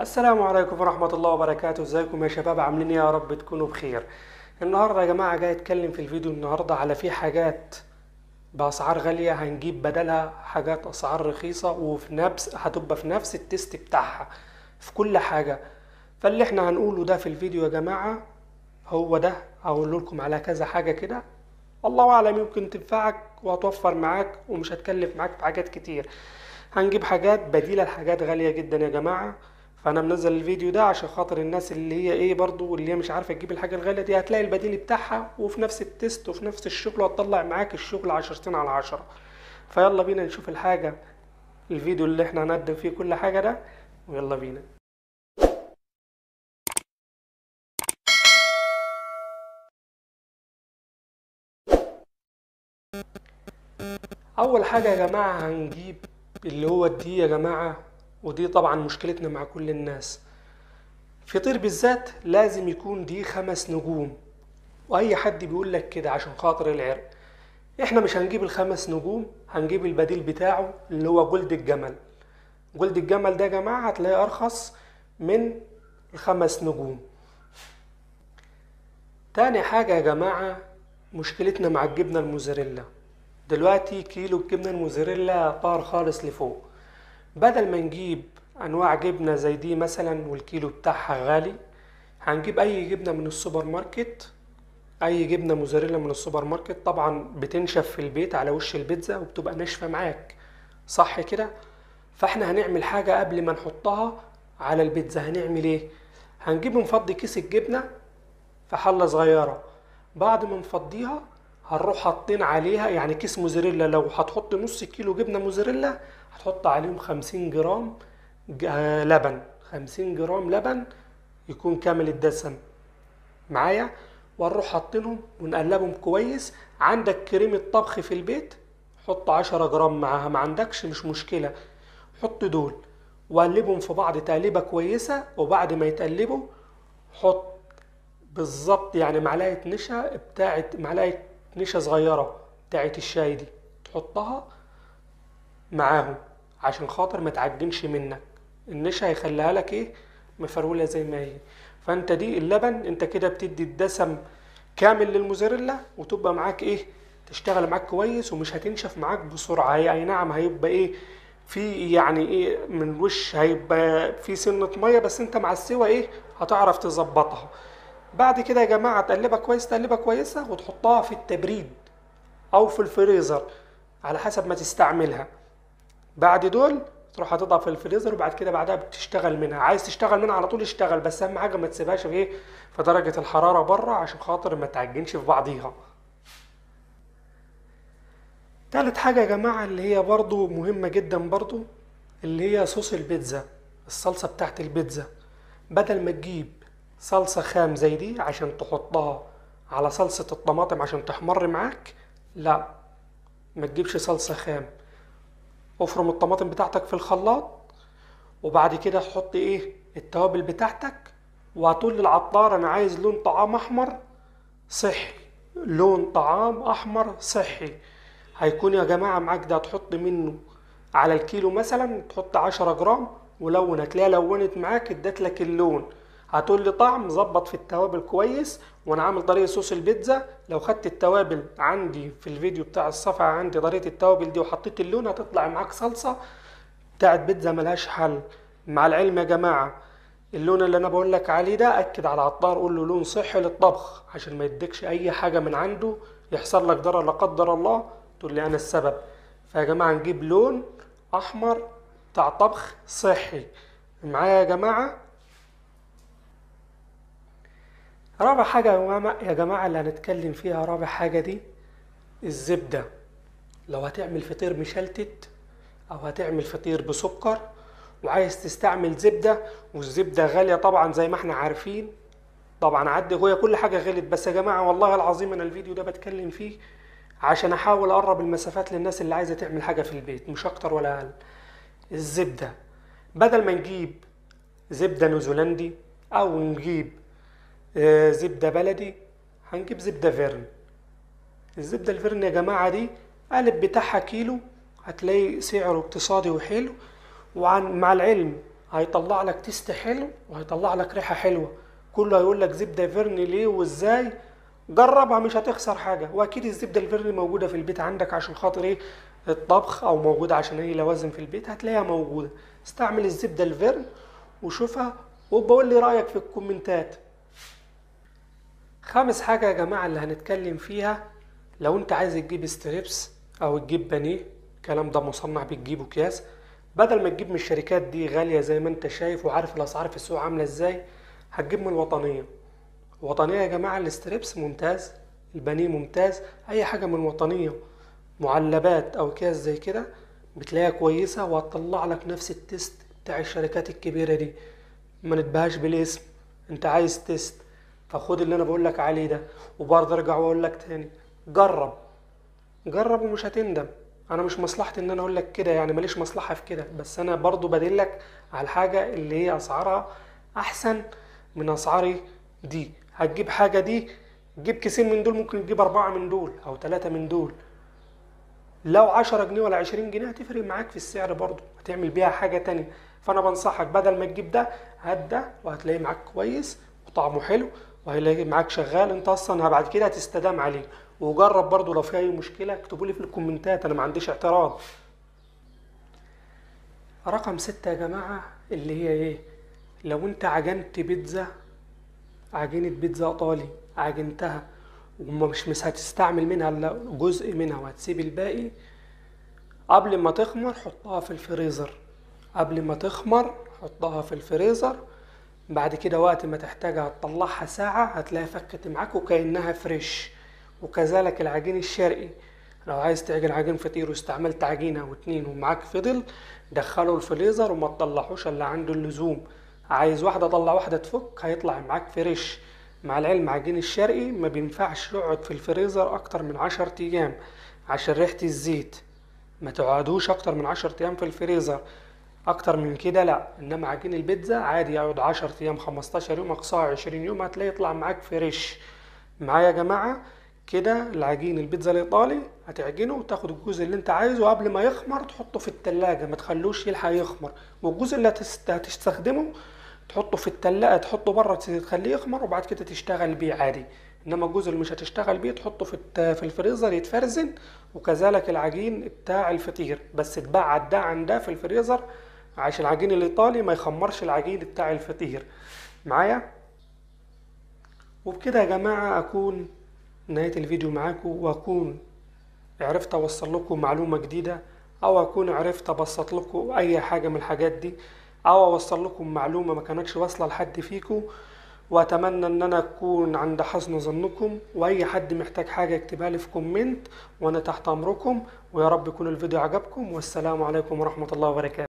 السلام عليكم ورحمة الله وبركاته. ازيكم يا شباب؟ عاملين ايه؟ يا رب تكونوا بخير. النهاردة يا جماعة جاي اتكلم في الفيديو النهاردة على في حاجات بأسعار غالية هنجيب بدلها حاجات أسعار رخيصة، وفي نفس هتبقى في نفس ال taste بتاعها في كل حاجة. فاللي احنا هنقوله ده في الفيديو يا جماعة هو ده، هقول لكم على كذا حاجة كده الله أعلم يمكن تنفعك وهتوفر معاك ومش هتكلف معاك في حاجات كتير. هنجيب حاجات بديلة لحاجات غالية جدا يا جماعة. فأنا منزل الفيديو ده عشان خاطر الناس اللي هي ايه برضو اللي هي مش عارفة تجيب الحاجة الغالية دي، هتلاقي البديل بتاعها وفي نفس ال taste وفي نفس الشغل، وهتطلع معاك الشغل 10 على 10. فيلا بينا نشوف الحاجة، الفيديو اللي احنا هنقدم فيه كل حاجة ده، ويلا بينا. اول حاجة يا جماعة هنجيب اللي هو الدي يا جماعة، ودي طبعا مشكلتنا مع كل الناس. فطير بالذات لازم يكون دي 5 نجوم، واي حد بيقول لك كده عشان خاطر العرق. احنا مش هنجيب ال5 نجوم، هنجيب البديل بتاعه اللي هو جلد الجمل. جلد الجمل ده يا جماعة هتلاقيه ارخص من ال5 نجوم. تاني حاجة يا جماعة مشكلتنا مع الجبنة الموزاريلا. دلوقتي كيلو الجبنة الموزاريلا طار خالص لفوق. بدل ما نجيب انواع جبنة زي دي مثلا والكيلو بتاعها غالي، هنجيب اي جبنة من السوبر ماركت، اي جبنة موزاريلا من السوبر ماركت. طبعا بتنشف في البيت على وش البيتزا وبتبقى ناشفة معاك، صح كده؟ فاحنا هنعمل حاجة قبل ما نحطها على البيتزا. هنعمل ايه؟ هنجيب نفضي كيس الجبنة في حلة صغيرة. بعد ما نفضيها هنروح حاطين عليها، يعني كيس موزاريلا لو هتحط نص كيلو جبنة موزاريلا هتحط عليهم 50 جرام لبن، 50 جرام لبن يكون كامل الدسم معايا، وهنروح حاطينهم ونقلبهم كويس. عندك كريمة طبخ في البيت حط 10 جرام معاها، ما عندكش مش مشكلة، حط دول وقلبهم في بعض تقليبة كويسة. وبعد ما يتقلبوا حط بالظبط يعني معلقة نشا بتاعت، معلقة نشا صغيرة بتاعت الشاي دي تحطها معاهم عشان خاطر ما تعجنش منك. النشا هيخليها لك ايه مفرولة زي ما هي. فانت دي اللبن انت كده بتدي الدسم كامل للموزاريلا، وتبقى معاك ايه تشتغل معاك كويس ومش هتنشف معاك بسرعة. هي اي نعم هيبقى ايه في يعني ايه من الوش هيبقى في سنة مية، بس انت مع السوا ايه هتعرف تظبطها. بعد كده يا جماعة تقلبها كويس تقلبها كويسة وتحطها في التبريد او في الفريزر على حسب ما تستعملها. بعد دول تروح حاططها في الفريزر، وبعد كده بعدها بتشتغل منها. عايز تشتغل منها على طول اشتغل، بس اهم حاجة ما تسيبهاش في ايه في درجة الحرارة بره عشان خاطر ما تعجنش في بعضيها. تالت حاجة يا جماعة اللي هي برضو مهمة جدا برضو، اللي هي صوص البيتزا، الصلصة بتاعت البيتزا. بدل ما تجيب صلصة خام زي دي عشان تحطها على صلصة الطماطم عشان تحمر معاك، لا ما تجيبش صلصة خام. افرم الطماطم بتاعتك في الخلاط، وبعد كده تحط ايه التوابل بتاعتك، وهتقول للعطار انا عايز لون طعام احمر صحي، لون طعام احمر صحي. هيكون يا جماعة معاك ده، تحط منه على الكيلو مثلا تحط 10 جرام ولون، هتلاقيها لونت معاك ادت لك اللون. هتقول لي طعم ظبط في التوابل كويس، وانا عامل طريقه صوص البيتزا. لو خدت التوابل عندي في الفيديو بتاع الصفحة عندي طريقه التوابل دي وحطيت اللون هتطلع معاك صلصه بتاعت بيتزا ملهاش حل. مع العلم يا جماعة اللون اللي انا بقول لك عليه ده اكد على العطار قول له لون صحي للطبخ عشان ما يديكش اي حاجة من عنده يحصل لك ضرر لا قدر الله تقول لي انا السبب. فيا جماعة نجيب لون احمر بتاع طبخ صحي معايا يا جماعة. رابع حاجة يا جماعة اللي هنتكلم فيها، رابع حاجة دي الزبدة. لو هتعمل فطير مشلتت أو هتعمل فطير بسكر وعايز تستعمل زبدة، والزبدة غالية طبعا زي ما احنا عارفين، طبعا عدي هو كل حاجة غلت، بس يا جماعة والله العظيم أنا الفيديو ده بتكلم فيه عشان أحاول أقرب المسافات للناس اللي عايزة تعمل حاجة في البيت، مش أكتر ولا أقل. الزبدة بدل ما نجيب زبدة نيوزيلندي أو نجيب زبدة بلدي، هنجيب زبدة فيرن. الزبدة الفيرن يا جماعة دي قالب بتاعها كيلو، هتلاقي سعره اقتصادي وحلو. وعن مع العلم هيطلع لك taste حلو وهيطلع لك ريحه حلوة. كله هيقول لك زبدة فيرني ليه وازاي، جربها مش هتخسر حاجة. واكيد الزبدة الفيرني موجودة في البيت عندك عشان خاطر ايه الطبخ، او موجودة عشان اي لوازم في البيت هتلاقيها موجودة. استعمل الزبدة الفيرن وشوفها وبقول لي رايك في الكومنتات. خامس حاجة يا جماعة اللي هنتكلم فيها، لو انت عايز تجيب strips او تجيب بانيه، الكلام ده مصنع بتجيبه اكياس، بدل ما تجيب من الشركات دي غالية زي ما انت شايف وعارف الاسعار في السوق عامله ازاي، هتجيب من الوطنية. الوطنية يا جماعة ال strips ممتاز، البانيه ممتاز، اي حاجة من الوطنية معلبات او اكياس زي كده بتلاقيها كويسة، وهتطلع لك نفس ال taste بتاع الشركات الكبيرة دي. ما نتبهاش بالاسم، انت عايز taste فخد اللي انا بقول لك عليه ده. وبرضه ارجع واقول لك تاني، جرب جرب ومش هتندم. انا مش مصلحتي ان انا اقول لك كده، يعني ماليش مصلحة في كده، بس انا برضو بدلك على الحاجة اللي هي اسعارها احسن من اسعاري دي. هتجيب حاجة دي، تجيب كيسين من دول، ممكن تجيب 4 من دول او 3 من دول، لو 10 جنيه ولا 20 جنيه هتفرق معاك في السعر برضو، هتعمل بيها حاجة تانية. فانا بنصحك بدل ما تجيب ده هات ده، وهتلاقيه معاك كويس وطعمه حلو وهيلاقي معاك شغال، انت اصلا بعد كده هتستدام عليه. وجرب برضو، لو في اي مشكلة اكتبوا لي في الكومنتات، انا ما عنديش اعتراض. رقم 6 يا جماعة اللي هي ايه، لو انت عجنت بيتزا، عجينه بيتزا ايطالي عجنتها ومش مش هتستعمل منها الا جزء منها وهتسيب الباقي، قبل ما تخمر حطها في الفريزر. قبل ما تخمر حطها في الفريزر، بعد كده وقت ما تحتاجها تطلعها ساعة هتلاقي فكت معاك وكأنها fresh. وكذلك العجين الشرقي، لو عايز تعجن عجين فطير واستعملت عجينة او 2 ومعاك فضل، دخله الفريزر وما تطلعوش الا عنده اللزوم. عايز واحدة طلع واحدة تفك، هيطلع معاك fresh. مع العلم عجين الشرقي ما بينفعش يقعد في الفريزر اكتر من 10 ايام عشان ريحة الزيت، ما تقعدوش اكتر من 10 ايام في الفريزر، اكتر من كده لا. انما عجين البيتزا عادي يقعد 10 ايام 15 يوم اقصاها 20 يوم، هتلاقي يطلع معاك fresh. معايا يا جماعة كده العجين البيتزا الايطالي هتعجنه وتاخد الجزء اللي انت عايزه قبل ما يخمر تحطه في التلاجة، ما تخلوش يلحق يخمر. والجزء اللي هتستخدمه تحطه في التلاجة، تحطه بره تخليه يخمر وبعد كده تشتغل بيه عادي. انما الجزء اللي مش هتشتغل بيه تحطه في الفريزر يتفرزن. وكذلك العجين بتاع الفطير، بس تبعد ده عن ده في الفريزر عشان العجين الايطالي ما يخمرش العجين بتاع الفطير. معايا؟ وبكده يا جماعة اكون نهاية الفيديو معاكم، واكون عرفت اوصل لكم معلومة جديدة، او اكون عرفت ابسط لكم اي حاجة من الحاجات دي، او اوصل لكم معلومة ما كانتش واصلة لحد فيكم. واتمنى ان انا اكون عند حسن ظنكم، واي حد محتاج حاجة يكتبها لي في comment وانا تحت امركم. ويا رب يكون الفيديو عجبكم، والسلام عليكم ورحمة الله وبركاته.